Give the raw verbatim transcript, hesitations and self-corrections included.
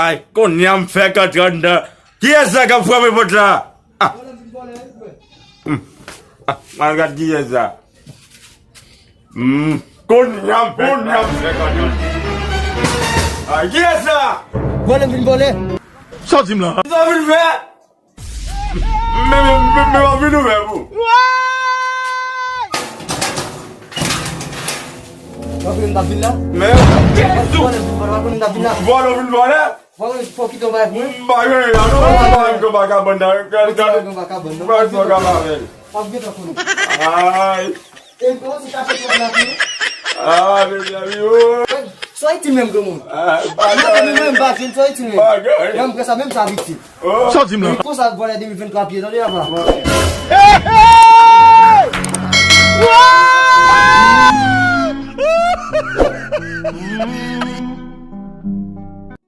Ay, kounye a m fèk antre anndan. Kiyès sa k ap frape pòt la? Ah. Hmm. Ah, m al gad kiyès sa. Hmm. Kounye a, kounye a m fèk antre anndan. Ay, kiyès sa? Vòlè m vin vòlè. Sa w di m la? Sa w vin fè? Men, men, men, men, w ap vin ouvè pou. W ap vin, m t ap vin la? Men, Jezi! Vòlè, vòlè, w ap vin, m t ap vin la? Vòlè, w vin vòlè? Vòlè, fò w kite yon bagay pou mwen. M pa gen anyen la, non, m pa gen yon vagabon nan. Gade, gade. M pa gen yon vagabon, non. M pa gen yon vagabon avè l. W ap gen tan konnen. Ay. E, bon, se kache twòp la, tou. Ah, mezanmi, oh. Sou Ayiti menm, granmoun. Ah, bagay. Mwen menm, m pa jwenn sou Ayiti menm. Bagay. Mwen, m pran sa menm sa Ayiti. Oh. Sa w di m la? Konsa, vòlè de mil venntwa pye, tande, apa. Hey, hey! Wow!